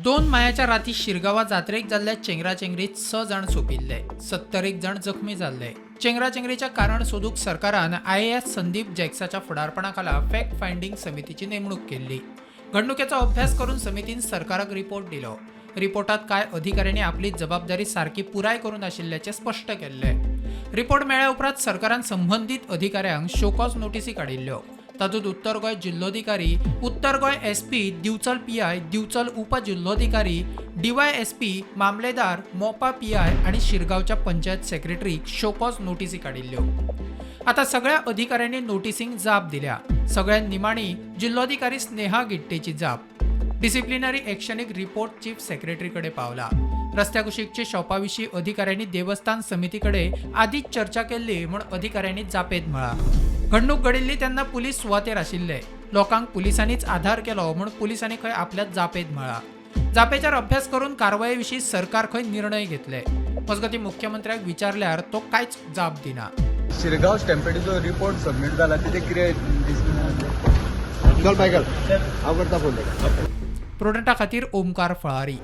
2 मायाच्या राती शिरगांवा जात्रेक जाल्ल्या चेंगराचेंगरीत 6 जाण सोंपिल्ले, 70 जाण जखमी जाल्ले. चेंगराचेंगरीचें कारण सोदूंक सरकारान IAS Sandeep जॅक्साच्या फुडारपणा खाला फॅक्ट फायंडींग समितीची नेमणूक केल्ली. घडणुकेचो अभ्यास करून समितीन सरकाराक रिपोर्ट दिलो. रिपोर्टात कांय अधिकाऱ्यांनी आपली जबाबदारी सारकी पुराय करूंक नाशिल्ल्याचें स्पश्ट केल्लें. रिपोर्ट मेळ्ळ्या उपरांत सरकारान संबंदीत अधिकाऱ्यांक शोकॉज नोटीसी काडिल्ल्यो. तातूंत उत्तर गोंय जिल्लोधिकारी, उत्तर गोंय एसपी, दिवचल पीआय, दिवचल उपजिल्लोधिकारी, डीवायएसपी, मामलेदार, मोपा पीआय आनी शिरगांवच्या पंचायत सेक्रेटरीक शोकॉज नोटीसी काडिल्ल्यो. आता सगळ्या अधिकाऱ्यांनी नोटीसींक जाप दिल्या. सगळ्यात निमाणी जिल्लोधिकारी स्नेहा गिट्टेची जाप. डिसिप्लिनरी एक्शनीक रिपोर्ट चीफ सेक्रेटरी कडेन पावला. रस्त्या कुशीकचे शॉपा विशीं अधिकाऱ्यांनी देवस्थान समिती कडेन आदींच चर्चा केल्ली म्हूण अधिकाऱ्यांनी जापेंत म्हळां. घडणूक घडिल्ली तेन्ना पुलीस सुवातेर आशिल्ले. लोकांक पुलिसांनीच आधार केलो म्हूण पुलिसांनी खंय आपल्या जापेंत म्हळां. जापेचेर अभ्यास करून कारवाये विशीं सरकार खंय निर्णय घेतले. मजगतीं, मुख्यमंत्र्याक विचारल्यार तो कांयच जाप दिना. शिरगांव स्टॅम्पेडीचो रिपोर्ट सबमीट जाला, तेजें कितें चल बायकल, हांव करता फोन ताका. प्रुडंटा खातीर ओमकार फळारी.